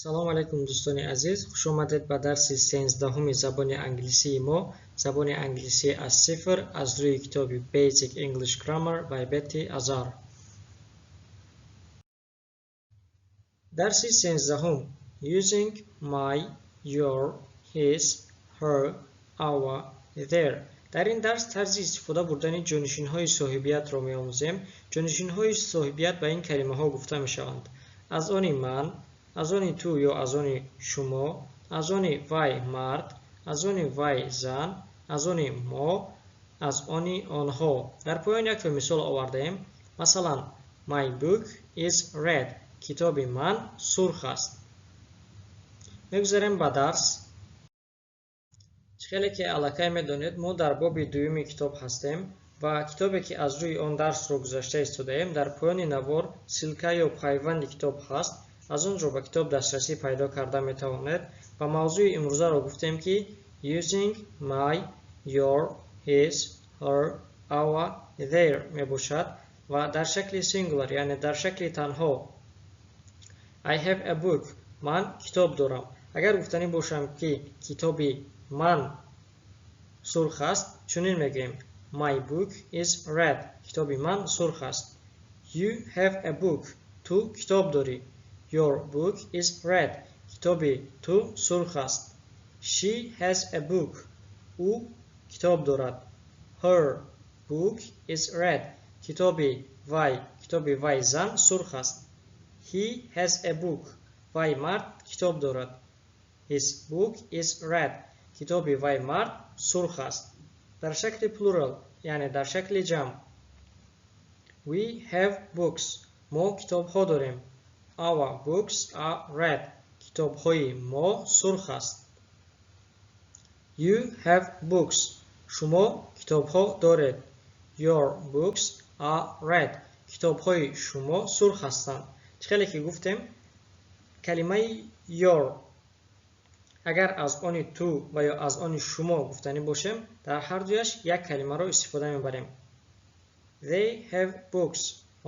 Салом алейкум, дӯстони азиз! Хуш омадед ба дарси 13-уми забони англисии мо, забони англисӣ аз сифр, аз рӯи китоби Basic English Grammar by Betty Azar. Дарси 13-ум: Using my, your, his, her, our, their. Дар ин дарс тарзи истифода бурдани ҷонишинҳои соҳибиятро меомӯзем. Ҷонишинҳои соҳибият ба ин калимаҳо гуфта мешаванд: аз они ман, аз они ту ё аз они шумо, аз они вай мард, аз они вай зан, аз они мо, аз они онҳо. Дар поён якто мисол овардаем. Масалан, My book is red. Китоби ман сурх аст. Мегузарем ба дарс. Чӣ хеле ки аллакай медонед, мо дар боби дуюми китоб ҳастем ва китобе, ки аз рӯи он дарсро гузашта истодаем, дар поёни навор ссылка ё пайванди китоб ҳаст, аз он ҷо ба китоб дастрасӣ пайдо карда метавонед. Ва мавзӯи имрӯзаро гуфтем, ки using my, your, his, her, our, their мебошад ва дар шакли singular, яъне дар шакли танҳо: I have a book. Ман китоб дорам. Агар гуфтанӣ бошам, ки китоби ман сурх аст, чунин мегӯем: My book is red. Китоби ман сурх аст. You have a book. Ту китоб дорӣ. Your book is red. Китоби ту сурх аст. She has a book. Ӯ китоб дорад. Her book is red. Китоби вай зан сурх аст. He has a book. Вай мард китоб дорад. His book is red. Китоби вай мард сурх аст. Дар шакли plural, яъне дар шакли ҷамъ: We have books. Мо китобҳо дорем. Our books are red. Китобҳои мо сурх аст. You have books. Шумо китобҳо доред. Your books are red. Китобҳои шумо сурх ҳастанд. Чӣ хеле ки гуфтем, калимаи your агар аз они ту ва ё аз они шумо гуфтанӣ бошем, дар ҳар дуяш як калимаро истифода мебарем. They have books.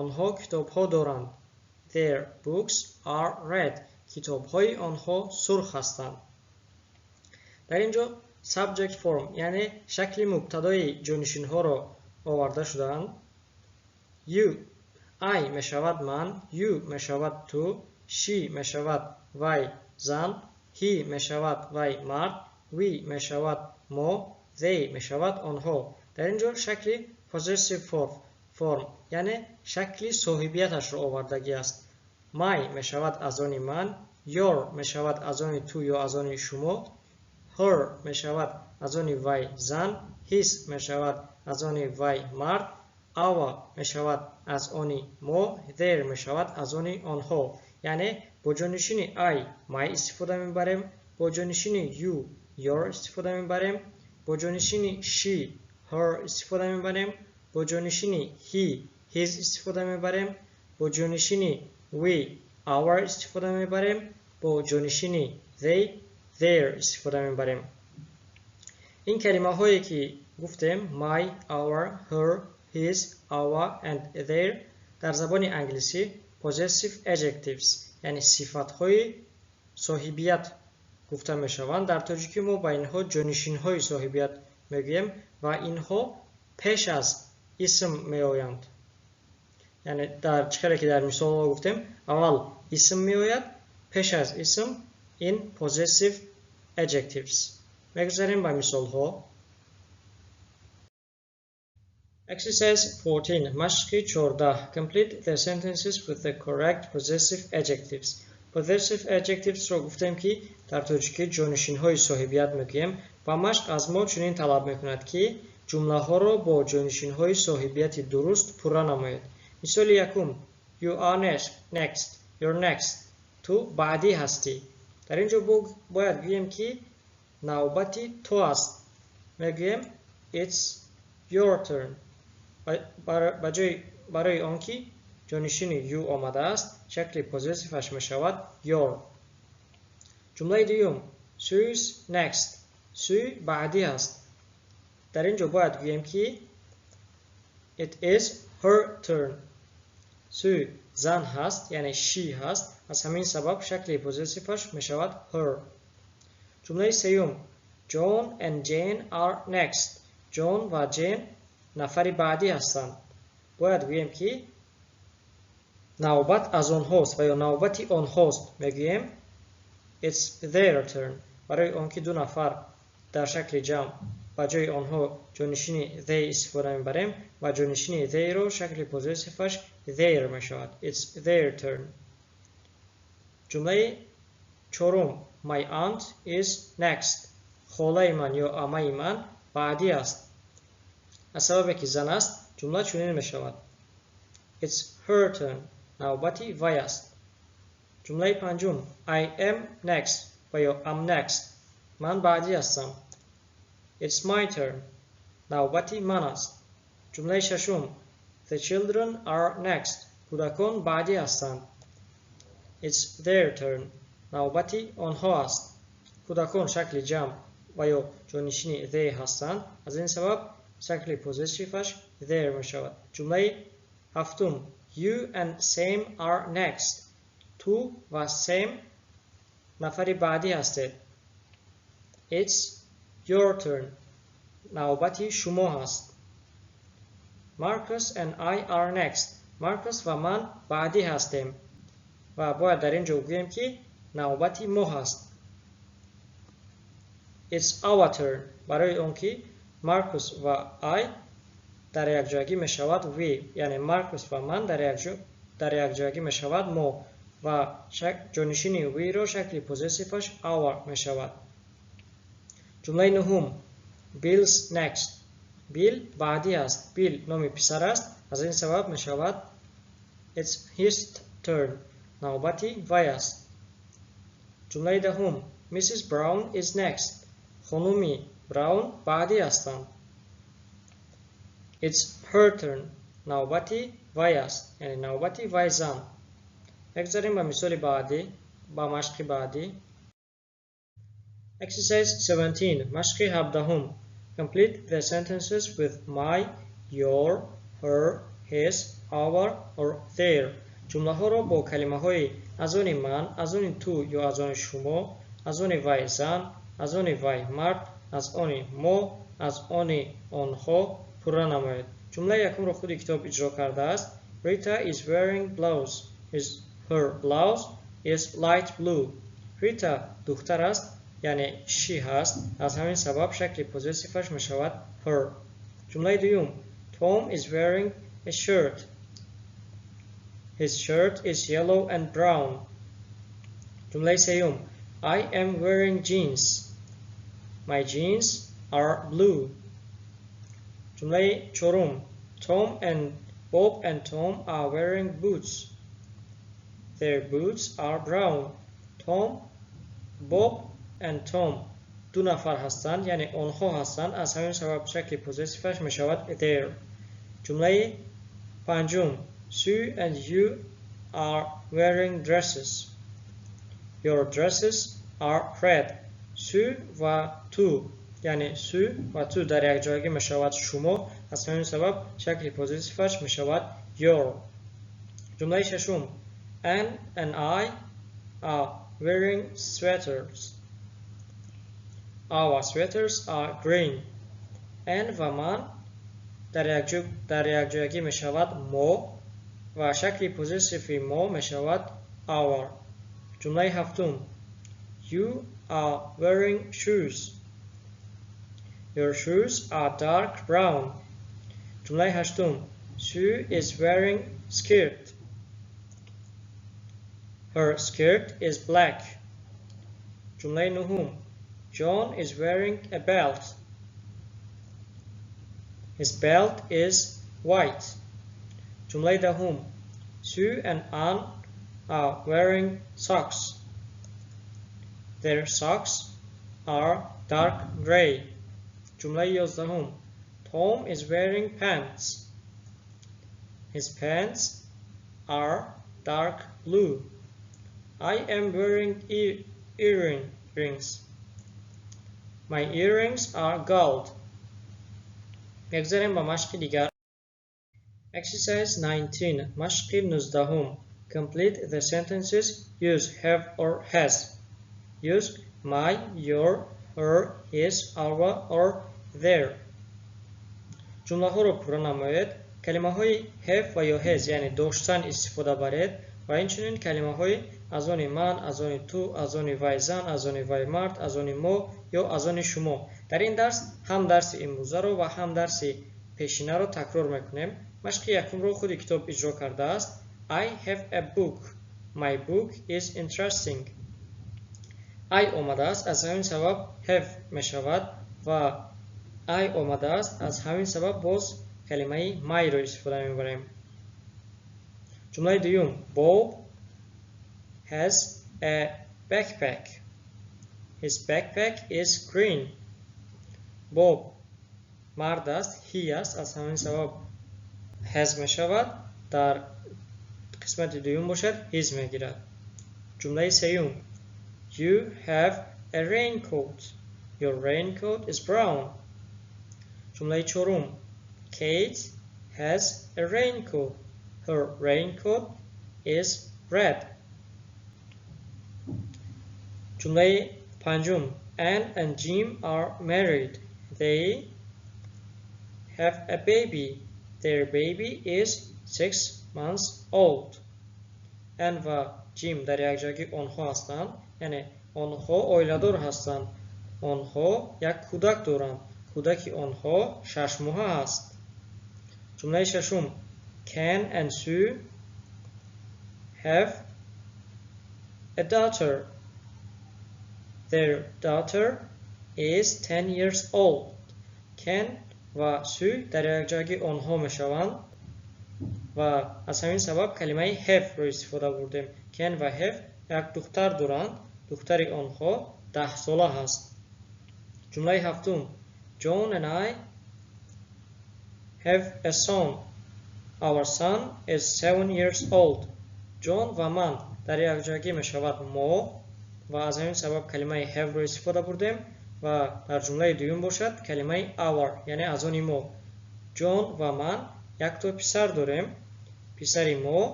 Онҳо китобҳо доранд. Their books are red. Китобҳои онҳо сурх ҳастанд. Дар ин ҷо subject form, яъне шакли мубтадои ҷонишинҳоро оварда шудаанд. You, I мешавад ман, you мешавад ту, she мешавад вай зан, he мешавад вай мард, we мешавад мо, they мешавад онҳо. Дар ин ҷо шакли possessive form, яъне шакли соҳибияташро овардагӣ аст. My мешавад аз они ман, your мешавад аз они ту ё аз они шумо, her мешавад аз они вай зан, his мешавад аз они вай мард, our мешавад аз они мо, their мешавад аз они онҳо. Яъне бо ҷонишини I my истифода мебарем, бо ҷонишини you your истифода мебарем, бо ҷонишини she her истифода мебарем, бо ҷонишини he his истифода мебарем, бо ҷонишини we our истифода мебарем, бо ҷонишини they their истифода мебарем. Ин калимаҳое, ки гуфтем, my, our, her, his, our and their, дар забони англисӣ possessive adjectives, яъне сифатҳои соҳибият гуфта мешаванд. Дар тоҷикӣ мо ба инҳо ҷонишинҳои соҳибият мегӯем ва инҳо пеш аз исм меоянд. Яъне дар чӣ хеле ки дар мисолҳо гуфтем, аввал исм меояд, пеш аз исм ин possessive adjectives. Мегузарем ба мисолҳо. Exercise 14. Машқи 14. Complete the sentences with the correct possessive adjectives. Possessive adjectives-ро гуфтем, ки дар тоҷикӣ ҷонишинҳои соҳибият мегӯем, ва машқ аз мо чунин талаб мекунад, ки ҷумлаҳоро бо ҷонишинҳои соҳибияти дуруст пурра намоед. Мисоли якум: You are next. You're next. Ту баъдӣ ҳастӣ. Дар ин ҷо бояд гӯем, ки навбати ту аст. Мегӯем: It's your turn. Ба ҷои барои он ки ҷонишини you омадааст, шакли possessive-аш мешавад your. Ҷумлаи дуюм: Sue's next. Sue баъдӣ аст. Дар ин ҷо бояд гӯем, ки it is her turn. Sue зан ҳаст, яъне she ҳаст. Аз ҳамин сабаб шакли possessive аш мешавад her. Ҷумлаи сеюм: John and Jane are next. Ҷон ва Ҷен нафари баъдӣ ҳастанд. Бояд гӯем, ки навбат аз онҳост ва ё навбати онҳост. Мегӯем it's their turn. Барои он ки ду нафар дар шакли ҷамъ, ба ҷои онҳо ҷонишини they истифода мебарем ва ҷонишини they ро шакли possessive аш their мешавад. It's their turn. Ҷумлаи чорум: My aunt is next. Холаи ман ё амаи ман баъдӣ аст. Аз сабабе ки зан аст, ҷумла чунин мешавад: It's her turn. Навбати вай аст. Ҷумлаи панҷум: I am next ва ё I'm next. Ман баъдӣ ҳастам. It's my turn. Навбати ман аст. Ҷумлаи шашум: The children are next. Кӯдакон баъдӣ ҳастанд. It's their turn. Навбати онҳо аст. Кӯдакон шакли ҷамъ ва ё ҷонишини they ҳастанд, аз ин сабаб шакли possessive аш their мешавад. Ҷумлаи ҳафтум: You and Sam are next. Ту ва Сэм нафари баъдӣ ҳастед. It's your turn. Навбати шумо ҳаст. Marcus and I are next. Маркус ва ман баъдӣ ҳастем ва бояд дар ин ҷо гӯем, ки навбати мо ҳаст. It's our turn. Барои он ки Маркус ва I дар якҷоягӣ мешавад we, яъне Маркус ва ман дар якҷоягӣ мешавад мо ва ҷонишини we ро шакли possessive аш our мешавад. Ҷумлаи нуҳум: Bill's next. Билл баъдӣ аст. Билл номи писар аст, аз ин сабаб мешавад it's his turn. Навбати вай аст. Ҷумлаи даҳум: Mrs. Brown is next. Хонуми Браун баъдӣ ҳастанд. It's her turn. Навбати вай аст, яъне навбати вай зан. Мегузарем ба мисоли баъдӣ, ба машқи баъдӣ. Exercise 17. Машқи 17-ум. Complete the sentences with my, your, her, his, our or their. Ҷумлаҳоро бо калимаҳои аз они ман, аз они ту ё аз они шумо, аз они вай зан, аз они вай мард, аз они мо, аз они онҳо пурра намоед. Ҷумлаи якумро худи китоб иҷро кардааст. Rita is wearing blouse. Her blouse is light blue. Рита духтар аст, яъне she ҳаст, аз ҳамин сабаб шакли possessive аш мешавад her. Ҷумлаи дуюм: Tom is wearing a shirt. His shirt is yellow and brown. Ҷумлаи сеюм: I am wearing jeans. My jeans are blue. Ҷумлаи чорум: Tom and Bob and Tom are wearing boots. Their boots are brown. Tom, Bob and Tom ду нафар ҳастанд, яъне онҳо ҳастанд, аз ҳамин сабаб шакли possessive аш мешавад their. Ҷумлаи панҷум: Sue and you are wearing dresses. Your dresses are red. Sue ва ту, яъне Sue ва ту дар якҷоягӣ мешавад шумо, аз ҳамин сабаб шакли possessive аш мешавад your. Ҷумлаи шашум: Anne and I are wearing sweaters. Our sweaters are green. Anne ва ман дар якҷоягӣ мешавад мо ва шакли possessive и мо мешавад our. Ҷумлаи ҳафтум: You are wearing shoes. Your shoes are dark brown. Ҷумлаи ҳаштум: Sue is wearing skirt. Her skirt is black. Ҷумлаи нуҳум: John is wearing a belt. His belt is white. Ҷумлаи даҳум: Sue and Ann are wearing socks. Their socks are dark gray. Ҷумлаи 11-ум: Tom is wearing pants. His pants are dark blue. I am wearing earrings. My earrings are gold. Мегузарем ба машқи дигар. Exercise 19. Машқи 19-ум. Complete the sentences. Use have or has. Use my, your, her, his, our or their. Ҷумлаҳоро пурра намоед. Калимаҳои have ва ё has, яъне доштан, истифода баред ва инчунин калимаҳои аз они ман, аз они ту, аз они вай зан, аз они вай мард, аз они мо ё аз они шумо. Дар ин дарс ҳам дарси имрӯзаро ва ҳам дарси пешинаро такрор мекунем. Машқи якумро худи китоб иҷро кардааст. I have a book. My book is interesting. I омадааст, аз ҳамин сабаб have мешавад ва I омадааст, аз ҳамин сабаб боз калимаи my-ро истифода мебарем. Ҷумлаи дуюм: Bob has a backpack. His backpack is green. Bob мард аст, he аст, аз ҳамин сабаб has мешавад. Дар қисмати дуюм бошад his мегирад. Ҷумлаи сеюм: You have a raincoat. Your raincoat is brown. Ҷумлаи чорум: Kate has a raincoat. Her raincoat is red. Ҷумлаи панҷум: Anne and Jim are married. They have a baby. Their baby is 6 months old. Anne ва Jim дар якҷоягӣ онҳо ҳастанд, яъне онҳо оиладор ҳастанд. Онҳо як кӯдак доранд. Кӯдаки онҳо 6 моҳа аст. Ҷумлаи шашум: Ken and Sue have a daughter. Their daughter is 10 years old. Ken ва Sue дар якҷоягӣ онҳо мешаванд ва аз ҳамин сабаб калимаи have-ро истифода бурдем. Ken ва have як духтар доранд. Духтари онҳо 10 сола ҳаст. Ҷумлаи ҳафтум: John and I have a son. Our son is 7 years old. Ҷон ва ман дар якҷоягӣ мешавад мо ва аз ҳамин сабаб калимаи have-ро истифода бурдем ва дар ҷумлаи дуюм бошад калимаи our, яъне аз они мо. Ҷон ва ман якто писар дорем. Писари мо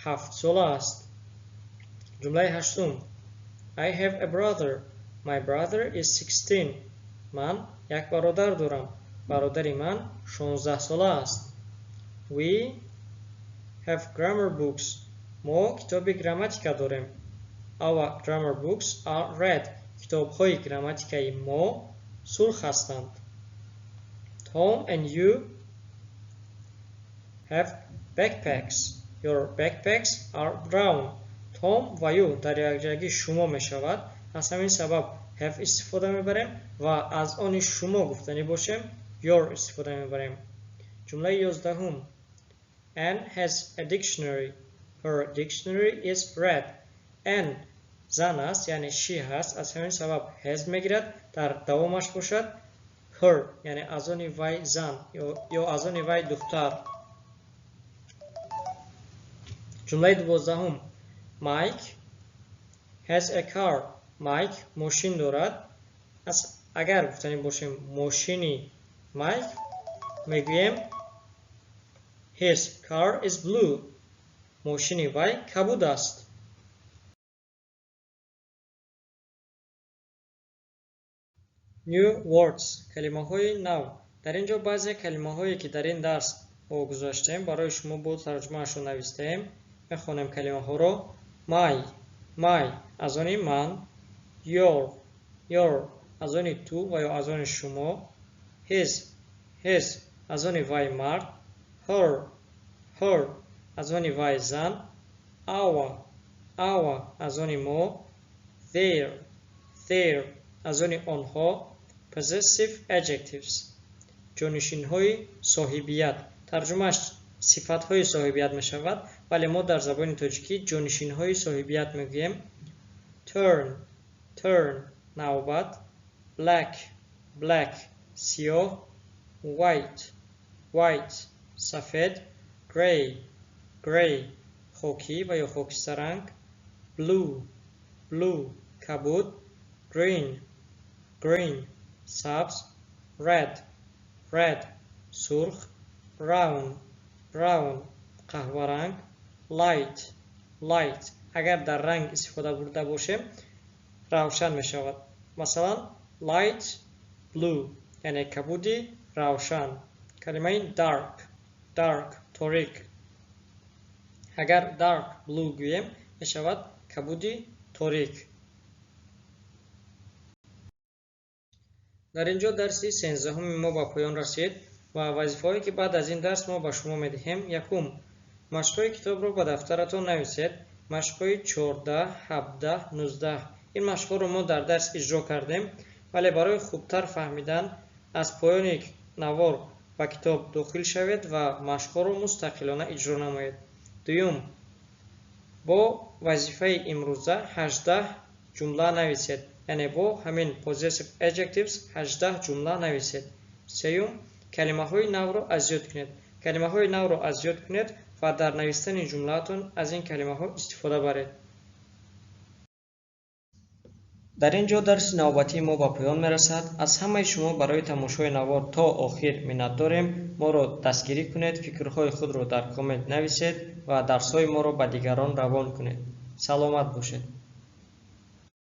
7 сола аст. Ҷумлаи ҳаштум: I have a brother. My brother is 16. Ман як бародар дорам. Бародари ман 16 сола аст. We have grammar books. Мо китоби грамматика дорем. Our grammar books are red. Китобҳои грамматикаи мо сурх ҳастанд. Tom and you have backpacks. Your backpacks are brown. Том ва you дар якҷоягӣ шумо мешавад, аз ҳамин сабаб have истифода мебарем ва аз они шумо гуфтанӣ бошем, your истифода мебарем. Ҷумлаи 11-ум: Anne has a dictionary. Her dictionary is red. Anne зан аст, яъне she ҳаст, аз ҳамин сабаб has мегирад. Дар давомаш бошад her, яъне аз они вай зан ё аз они вай духтар. Ҷумлаи 12-ум: Mike has a car. Майк мошин дорад. Агар гуфтанӣ бошем мошини Майк, мегӯем his car is blue. Мошини вай кабуд аст. New words, калимаҳои нав. Дар ин ҷо баъзе калимаҳое, ки дар ин дарс мо гузаштем, барои шумо бо тарҷумаашон навистаем. Мехонем калимаҳоро. My, my аз они ман, your, your аз они ту ва ё аз они шумо, his, his аз они вай мард, her, her аз они вай зан, our, our аз они мо, their, their аз они онҳо. Possessive adjectives, ҷонишинҳои соҳибият. Тарҷумааш сифатҳои соҳибият мешавад, вале мо дар забони тоҷикӣ ҷонишинҳои соҳибият мегӯем. Turn, turn навбат, black, black сиёҳ, white, white сафед, grey, grey хокӣ ва ё хокистаранг, blue, blue кабуд, green, green сабз, red, red сурх, brown, brown қаҳваранг, light, Light. Агар дар ранг истифода бурда бошем, равшан мешавад. Масалан, light blue, яъне кабуди равшан. Калимаи dark, dark, торик. Агар dark blue гӯем, мешавад кабуди торик. Дар ин ҷо дарси 13-уми мо ба поён расид ва вазифаҳое ки баъд аз ин дарс мо ба шумо медиҳем: якум, машқҳои китобро ба дафтаратон нависед. Машқҳои 14, 17, 19. Ин машқҳоро мо дар дарс иҷро кардем, вале барои хубтар фаҳмидан аз поёни навор ба китоб дохил шавед ва машқҳоро мустақилона иҷро намоед. Дуюм, бо вазифаи имрӯза 18 ҷумла нависед, яъне бо ҳамин possessive adjectives 18 ҷумла нависед. Сеюм, калимаҳои навро аз ёд кунед. Калимаҳои навро аз ёд кунед ва дар навистани ҷумлаатон аз ин калимаҳо истифода баред. Дар ин ҷо дарси навбатии мо ба поён мерасад. Аз ҳамаи шумо барои тамошои навор то охир миннатдорем. Моро дастгирӣ кунед, фикрҳои худро дар коммент нависед ва дарсҳои моро ба дигарон равон кунед. Саломат бошед.